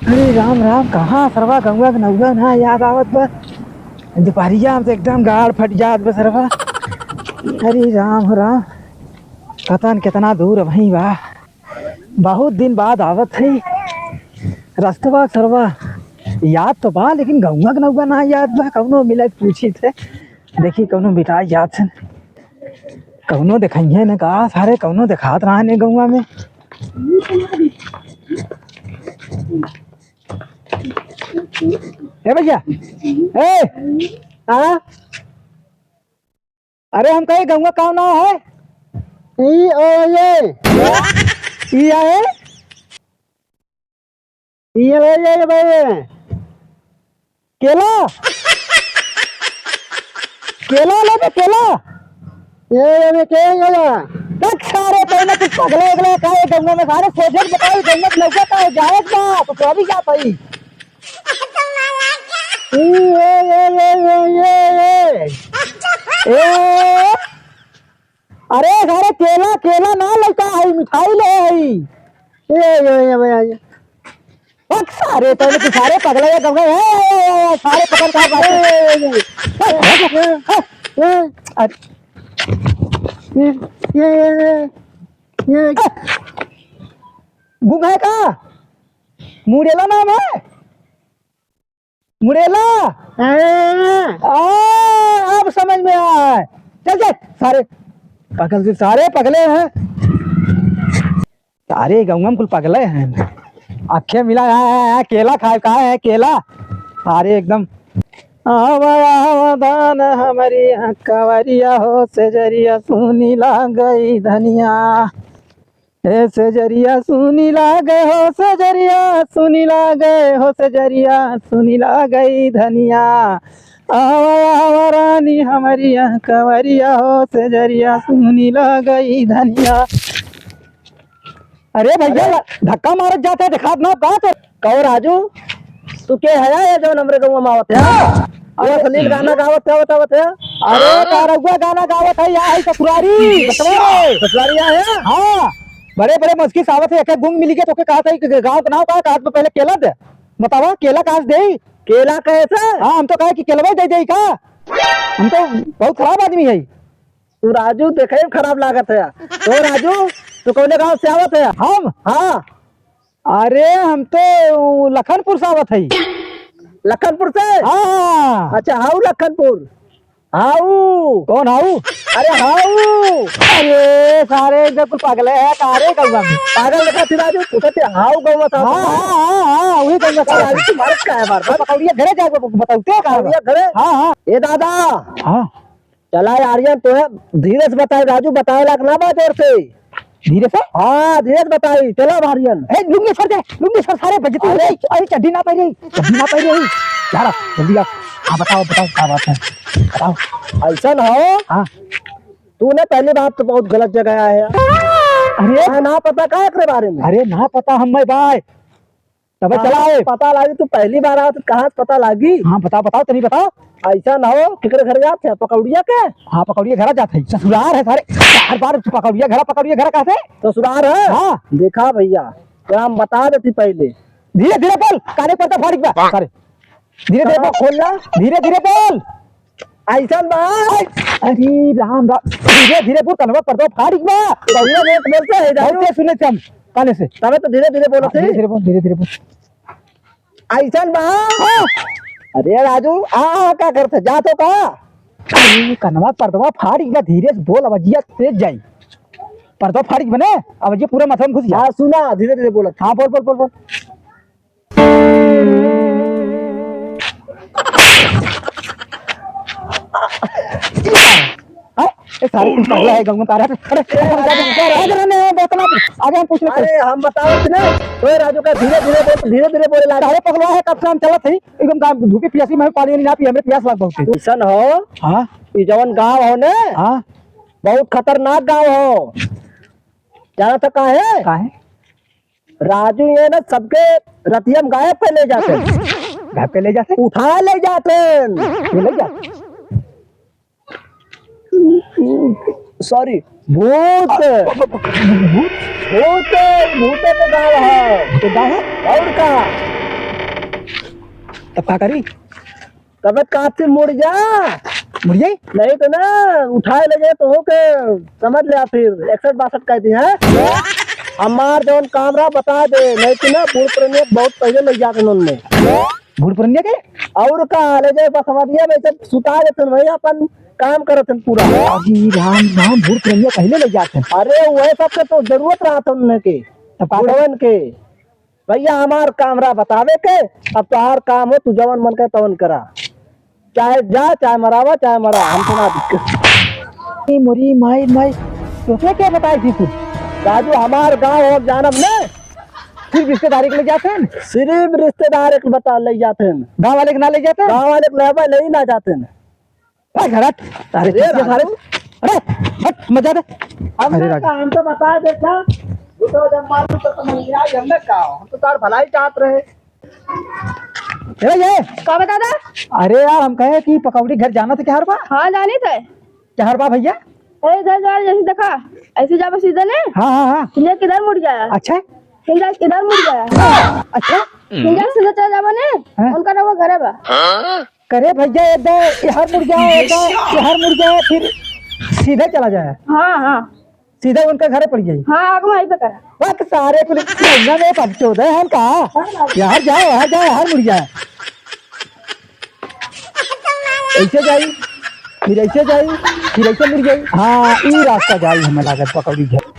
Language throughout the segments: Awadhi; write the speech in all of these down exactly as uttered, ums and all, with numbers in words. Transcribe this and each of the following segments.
अरे राम राम, कहाँ सरवा गंगवा के नौवा ना याद आवत बा। दुपहरिया में तो एकदम गाड़ फट जात बा सरवा। अरे राम हो राम, पता न कितना दूर अबहीं बा। बहुत दिन बाद आवत है रस्तवा सरवा। याद तो बा, लेकिन गंगवा के नौवा ना याद बा। कौनो मिले पूछी थे, देखी कौनो बिटा याद से। कौनो देखइहे न का सारे, कौनो देखात रहा ने गंगवा में। ए भैया, ए, आ? अरे हम कहे गंगवा का नाव है? ई ओ ये। ई आए? ई ले, ये, ये भाई। केला? केला ले बे, केला। ये, ये, ये, के, ये, ये। देख सारे, पहले कुछ पगले, अगले का है गंगवा में, सारे सोझे बताओ, गंगवा में लौका का है, जायज बा, तो अभी जा पाई। ये, ये, ये। ए, अरे सारे केला, केला ना लौका है, मिठाई ले है। ये, ये, ये, ये, ये। बक सारे, तैने कि सारे पगले ये गंगवा, ए, ए, ए, ए, सारे पकड़ खा पाते। ए, ए, ए, ए, अरे। ये, ये, ये, ये, ये। गुंग है का? मुड़ेला नाम है? मुड़ेला? हाँ। आ, अब समझ में आए। चल, चल, सारे पागल से, सारे पगले हैं। सारे गंगवा में कुल पगले हैं। आँखें मिला है, है, है, केला खाए, कहाँ है केला? सारे एकदम। आवा, आवा, दान हमरी कवरिया हो, सेजरिया सुनी लागई धनिया। ए सेजरिया सुनी लागे हो, सेजरिया सुनी लागे हो, सेजरिया सुनी लागई धनिया। आवा, आवा रानी हमरी कवरिया हो, सेजरिया सुनी लागई धनिया। अरे भैया, धक्का मारत जात है, देखात ना का कर? कहो राजू, तू के हया ये जौन हमरे गौवा में आवत है? अरे अश्लील गाना गावत है, आवत है? अरे का रउआ गाना गावत है, या है ससुरारी, बतवा रे। ससुरारी या है? हाँ, बड़े बड़े मस्की सावत है, एक एक गुंग मिली के तोके कहत है कि गाँव के नाव का, कहत में पहले केला दे, बतावा केला कहाँ से देई? केला कैसे? हाँ, हम तो कहे कि केलवा दे देई का, हम तो बहुत खराब आदमी है। तू राजू देखे में खराब लागत है। तो राजू, तू कौने गाँव से आवत है? हम? हाँ। अरे, हम तो लखनपुर से आवत हई। लखनपुर से? हाँ। अच्छा, हाउ लखनपुर। हाउ। कौन हाउ? अरे, हाउ। अरे, सारे एकदम कुल पागल है, का रे गौवा में? पागल देखा थी राजू, पूछत है, हाउ गौवा था। हाँ, हाँ, हाँ, हाँ, वही गौवा था। राजू, तू मारत का है बार बार? पकौड़िया घरे जाके बताओ, क्या कहा? पकौड़िया घरे? हाँ, हाँ। ए दादा। हाँ। चला यारियन, तोहे धीरे से बताई राजू, बतावे लायक ना बा जोर से। धीरे से? हाँ, धीरे से बताई, चला भारियन। ए, लुंगी छोड़ दे, लुंगी छोड़, सारे बजती अरे। है। अरे, चड्डी ना पहनी, चड्डी ना पहनी। यार, जल्दी आ। हाँ, बताओ, बताओ, क्या बात है? बताओ। ऐसा ना हो। हाँ। तूने पहली बात तो बहुत गलत जगह आया है। अरे। हाँ, ना पता का एकरे बारे में? अरे, ना पता हम मैं भाई। तबे कहाँ चला से आए। पता लागी, तू पहली बार आवत, कहाँ से पता लागी? हाँ, बताओ, बताओ, तनी बताओ। ऐसा ना हो, केकरे घर जात है, पकौड़िया के? हाँ, पकौड़िया घरा जात है, ससुरार है सारे, हर बार पकौड़िया घरा, पकौड़िया घरा कहते? ससुरार है? हाँ। देखा भैया, तो हम बता देती पहले। धीरे, धीरे बोल, काने पर्दा फाड़िक बा, सारे। धीरे, धीरे कहाँ बोल। खोलना? धीरे, धीरे बोल। ऐसन बा। अरे राम राम, धीरे धीरे बोल, कनवा पर्दा फाड़िक बा। कौनो लेट बोलते हैं, बहुत जानू। तेज सुने थे हम, काने से। तबे तो धीरे धीरे बोलत हाँ, है। धीरे धीरे बोल, धीरे धीरे बोल। ऐसन बा। हाँ। अरे राजू, आ, आ, का करते? जा तो का? अरे, कनवा पर्दवा फाड़िक बा, धीरे से बोल, आवाजिया तेज जाई। पर्दवा फाड़िक बने, आवाजिया पूरा माथा में घुस जा। हाँ, सुना, धीरे धीरे बोलत। हाँ, बोल, बोल, बोल, बोल। हाँ? ए, सारे कुछ पगला है, गंगू तारा। अरे, अरे, अरे, अरे, अरे, नहीं, बोतल आप, आगे हम पूछ लेते हैं। अरे, हम बताओ इतने, ओए, राजू का धीरे, धीरे बोल, धीरे, धीरे बोले लागे। सारे पगला है, कब से हम चलत है, एकदम गाँव धूपी पियासी में पानी वानी ना पिए, हमरे पियास लाग बहुत है। ऐसन हो, हाँ? ई जवन गाँव हो ने, हाँ? बहुत खतरनाक गाँव हो। जाना तो का है? का है? राजू ये ना सबके रतिया में गायब कर ले जाते हैं। गायब कर ले जाते हैं? उठा ले जाते हैं। ये ले जाते हैं? Sorry, भूत। भूत? भूत, भूत के गाँव है। भूत गाँव है? और का? तब का करी? तब का से मुड़ जा। मुड़ जाई? नहीं तो ना, उठाए ले जाए तो हो के समझ ले फिर, इकसठ बासठ कह दी है। हमार जौन काम रहा बता दे, नहीं तो ना बूढ़ पुरनिया बहुत पहले ले जाते उनमें। बूढ़ पुरनिया के? और का ले जाए बसवरिया में सब सुता देते हैं, वही अपन काम करते हैं पूरा। अरे राम राम, बूढ़ पुरनिया पहले ले जाते हैं। अरे वही सबके तो जरूरत रहा था उनने के, तब का बुढ़वन के। भैया हमार काम रहा बतावे के, अब तोहार काम हो, तू जवन मन करे तवन करा, चाहे जा, चाहे मरावा, चाहे मरा, हमसे ना दिक्कत। ए मोरी माई, माई, तोके के बताई थी तू? राजू, हमार गाँव हो, अब जानब ने। सिर्फ रिश्तेदारी के ले जाते हैं? सिर्फ रिश्तेदार के बता ले जाते हैं। गाँव वाले के ना ले जाते हैं? गाँव वाले के लेबा ले ही ना जाते हैं। भाग घर हट। अरे अरे चुप जा सारे। राजू। अरे हट, मत जा दे। हम अरे ना राजू। का, हम तो बता दे क्या? वो तो जब मालूम तो समझ में आई, हमने का? हम तो तार भलाई चाहत रहे। अरे ये। का बता दे? अरे यार, हम कहे कि पकौड़ी घर जाना था, क्या हर बा? हाँ, जानी थे। क्या हर बा भैया? अरे इधर जा, जैसे देखा, ऐसे जाबा सीधे ने। हाँ, हाँ, हाँ। तुझे किधर मुड़ गया? अच्छा। तुझे इधर मुड़ गया? अच्छा। तुझे सीधे चला जाबा ने, हाँ। उनका ना वो घर है बा। करे भैया, ये दे, ये हर मुड़ जाओ, ये दे, ये हर मुड़ जाओ, फिर सीधे चला जाए। हाँ, हाँ। सीधे उनके घरे पड़ जाई। हाँ, आगे वहीं पे करा। वक्त सारे कुल गंगा में पहुंचो दे हम का? यार जाओ, यार जाओ, यार मुड़ जाए। ऐसे जाई, फिर ऐसे जाई, फिर ऐसे मुड़ जाई। हाँ, ई रास्ता जाई, हमें लागत पकौड़ी घर।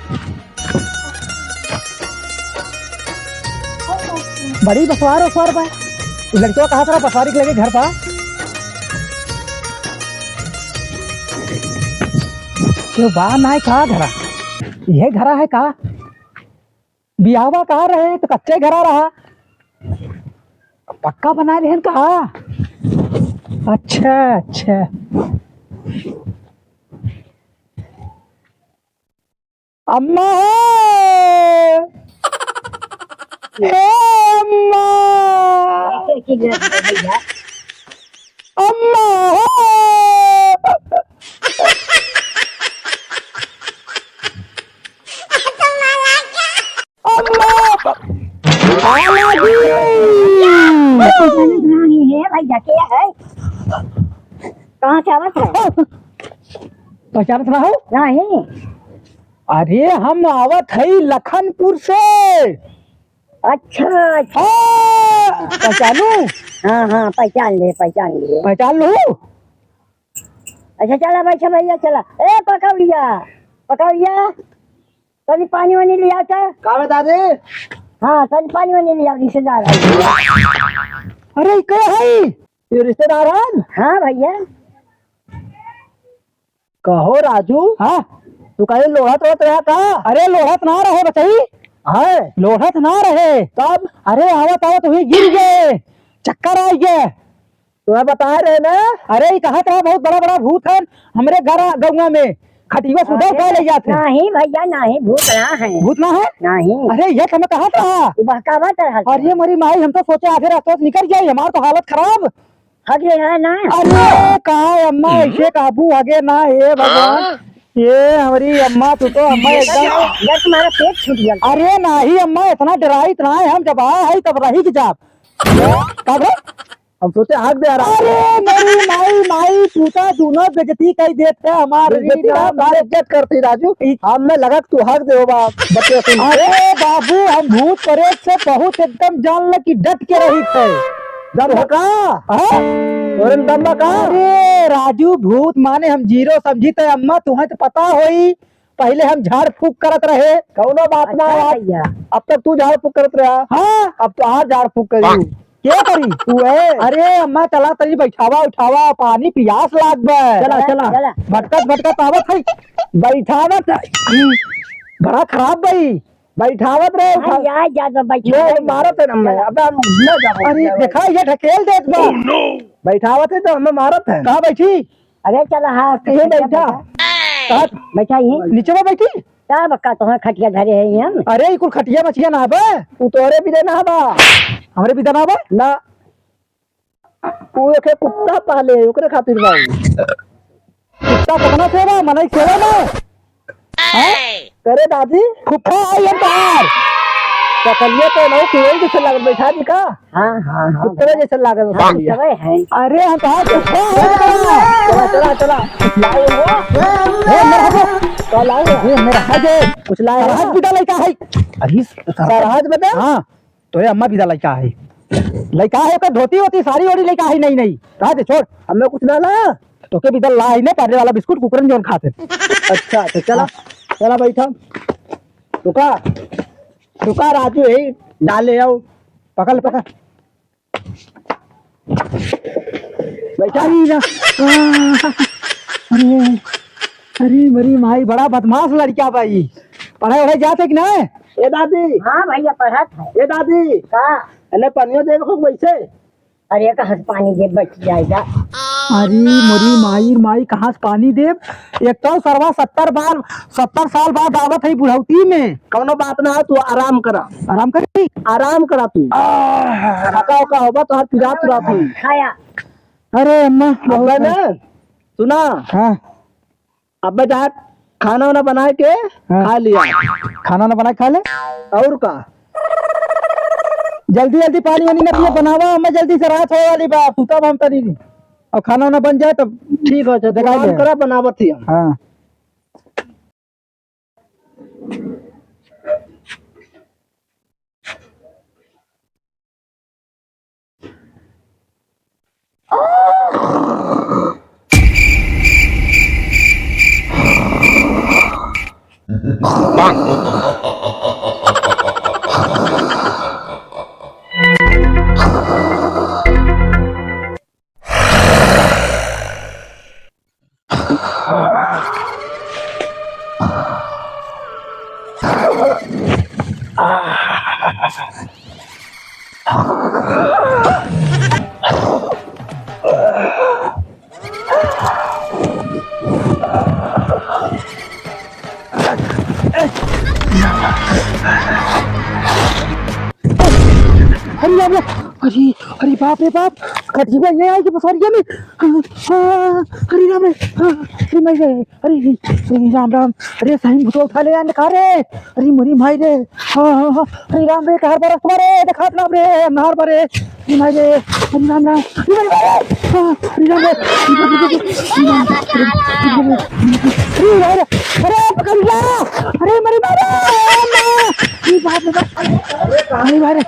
बड़ी बसवार वसवार बा। उ लड़कवा कहा था बसवारी के लगे घर बा। क्यों बा ना है का घरा? यह घरा है का? बियाहवा कहाँ रहे तो कच्चे घरा रहा, पक्का बना लेहन का? अच्छा, अच्छा। अम्मा हो! ए अम्मा! अम्मा हो! अम्मा! अम्मा जी! नहीं है भैया, क्या है? कहाँ से आवत है? पहचानत ना हो? नहीं। अरे, हम आवत हई लखनपुर से। अच्छा, अच्छा। हाँ, पहचानू? हाँ, हाँ, पहचान ले, पहचान ले। पहचान लू? अच्छा, चला बैठा भैया, चला। ए, पकौड़िया, पकौड़िया, तनी पानी वानी लिया तो। का बता दे? हाँ, तनी पानी वानी लिया, रिश्तेदार है। अरे, ई के हई? ये रिश्तेदार है? हाँ भैया। कहो राजू। हाँ। तू कहीं लोढ़त होत रहा का? अरे लोढ़त ना रहे बचई। है? लोढ़त ना रहे। तब? अरे आवत आवत हुई गिर गए, चक्कर आ गए। तुम्हें बताए रहे ना? अरे ई कहत रहा बहुत बड़ा बड़ा भूत है, हमरे घर आ-, गौवा में खटिया सुधा अरे उठा ले जाते हैं। नहीं भैया, नहीं, भूत ना है। भूत ना है? नहीं। अरे ये तो मैं कहत रहा। तू बहकावत रहा। अरे मोरी माई, हम तो सोचे आधे रास्ते से निकल जाए, हमार तो हालत खराब। हगे है ना? अरे, का अम्मा हम्म। ऐसे काबू हगे ना, हे भगवान। हाँ? ये हमारी अम्मा, तू तो अम्मा ये एकदम जब तुम्हारा पेट छूट गया। अरे नाही अम्मा, इतना डराइत ना है, हम जब आ है तब रही के जाब। का बे? हम सोचे हग दे रहा। अरे मेरी माई, माई, तू तो दोनों बेइज्जती कर देते हमारे बेइज्जती ना, ना, हमारे इज्जत करती राजू। ई हम में लगत तू हग दे बा, बच्चे सुन के। अरे बाबू, हम भूत प्रेत से बहुत एकदम जान ले कि डट के रही थे। दम बा का? हाँ? तोरे में दम बा का? अरे राजू, भूत माने हम जीरो समझी थे अम्मा, तुम्हें तो पता होई, पहले हम झाड़ फूक करत रहे। कौनो बात ना अच्छा आज। भैया। अब तक तू झाड़ फूक करत रहा। हाँ। अब तो आज झाड़ फूक करी। के करी? तू है। अरे अम्मा, चला तनी बैठावा उठावा, पानी पियास लाग बा। चला, चला। चला। भटकत भटकत आवत है। बैठावत है। बड़ा खराब भाई। बैठावत रहे, हाँ, उठा-, यार, ज्यादा बैठा ये है। मारत है ना मैं, चला। अबे हम ना जाबो। अरे, देखा, ये ढकेल देत बा। Oh, no! बैठावत है तो हमें मारत है। कहाँ बैठी? अरे, चला, हाँ, यहीं खटिया बैठा। बैठा। कहाँ? बैठा यहीं। नीचे में बैठी? तब का तोहर खटिया धरे है हम? अरे, ई कुल खटिया मछिया ना बा। उ तोहरे बिदे ना बा। हमरे बिदे ना बा? ना। उ एक कुत्ता पाले, ओकरे खातिर बा उ। कुत्ता कितना सेवा, मनई सेवा में। हैं? करे दादी। फुफा आई हम तोहार। सकलिया तो नौ कुएल जैसे लागत बैठा जी का? हाँ, हाँ, हाँ। कुत्ते जैसे लागत हाँ, बैठा जी। कुत्ते हैं। अरे हम तो हाथ चला, चला, चला। लाए हो? ए, मेरा हो। का लाए हो? ए, मेरा है जे। कुछ लाए हो? सरहज बिदा लइका है। अरे, सरहज? सरहज बता? हाँ, तोरे अम्मा बिदा लइका है। लइका है, ओकर धोती होती, साड़ी ओड़ी लइका है, नहीं, नहीं। रह दे, छोड़। हमें कुछ ना ला। तोके बिदा ला ही नहीं, पहले वाला बिस्कुट कुकुरन जौन खाते। अच्छा, तो चला, चला बैठा। रुका, रुका राजू, यही डाले आओ। पकड़, पकड़। बैठा। अरे रा-, आ, अरे, अरे, मरी माई, बड़ा बदमाश लड़का बा ई। पढ़े वढ़े जात है कि ना? ए दादी। हाँ भैया, पढ़त है। ए दादी। का? एने पनियो देवे को वैसे? अरे, कहाँ से पानी दे बच जाएगा? अरे, मोरी माई, माई, कहाँ से पानी देब? एक तो सरवा सत्तर बार, सत्तर साल बाद आवत है बुढ़ौती में। कौनो बात ना है, तू आराम करा। आराम करी? आराम करा तू। आह। थका उका होबा, तोहार पीरा तुरा तू। खाया। अरे अम्मा, अब बहुत ना, सुना। हाँ। अब जा खाना वाना बनाए के हाँ। खा लिया। खाना वाना बनाए के खा ले। और का? जल्दी जल्दी पानी वानी ना पिए, बनावा, हमें जल्दी से रात होए वाली बा, सुतब हम तनी। और खाना वाना बन जाए तब ठीक है, अच्छा, देखा दुकान ले। करा, बनावत ही हम। हाँ। अरे राम रे, अरे, अरे बाप रे बाप, कटही बा, ये आई के बसरिया में। हाँ, हाँ, अरे राम रे, हाँ, अरे माई रे, अरे, अरे राम राम, अरे सही भूतो उठा ले यार, का रे? अरे मोरी माई रे, हाँ, हाँ, हाँ, अरे राम रे, कहाँ पर तुम्हारे देखात राम रे, नार पर रे, अरे माई रे, अरे राम राम, अरे माई रे, हाँ, अरे राम रे, अरे राम रे, अरे माई रे, अरे पकड़ लिया, अरे मोरी माई रे, अरे बाप रे बाप। अरे बाप रे,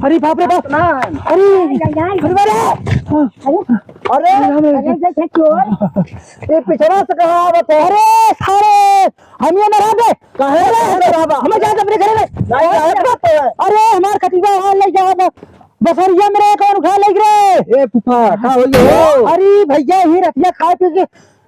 अरे बाप रे बाप। अरे, अरे बाप रे। हाँ। अरे, अरे, अरे, अरे, चोर। ये पिछड़ा से कहाँ आवत है? अरे सारे, हम ये ना रहबे। काहे अरे, ना रहबा? हमें जाके अपने घरे में। नहीं, काहे बात है? अरे हमार कटिबा हाल ले जा बसरिया में रे, कौन उठा ले रे? ए फूफा, का होइल हो? अरे भैया, ही रतिया खाए पी के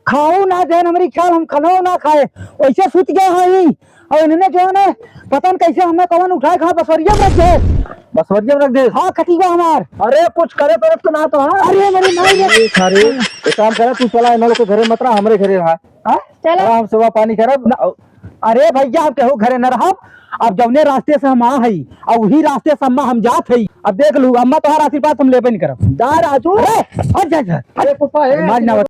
खाओ ना देन हमरी ख्याल, हम खानो ना खाए, वैसे सुत गए हैं। और इन्होंने जो है ना, पता न कैसे हमें कौन उठाए, कहाँ बसवरिया में रख दे। बसवरिया में रख दे? हाँ, खटिया हमार। अरे, कुछ करे करे तो ना तो, हाँ? अरे, मेरी माई रे। अरे, सारे, एक काम करे, तू चला, इन लोग के घरे मत रहा, हमरे घरे रहा। हाँ? चला। आराम से वहाँ पानी खरब। अरे भैया, हम केहू घरे न रहब। अब जौने रास्ते से हम आ हई, अब वही रास्ते से अम्मा हम जात हई। अब देख लू, अम्मा तोहार आशीर्वाद हम लेबे नहीं करब। जा राजू। अरे, हट जा, जा। अरे फूफा, ए, मार ना।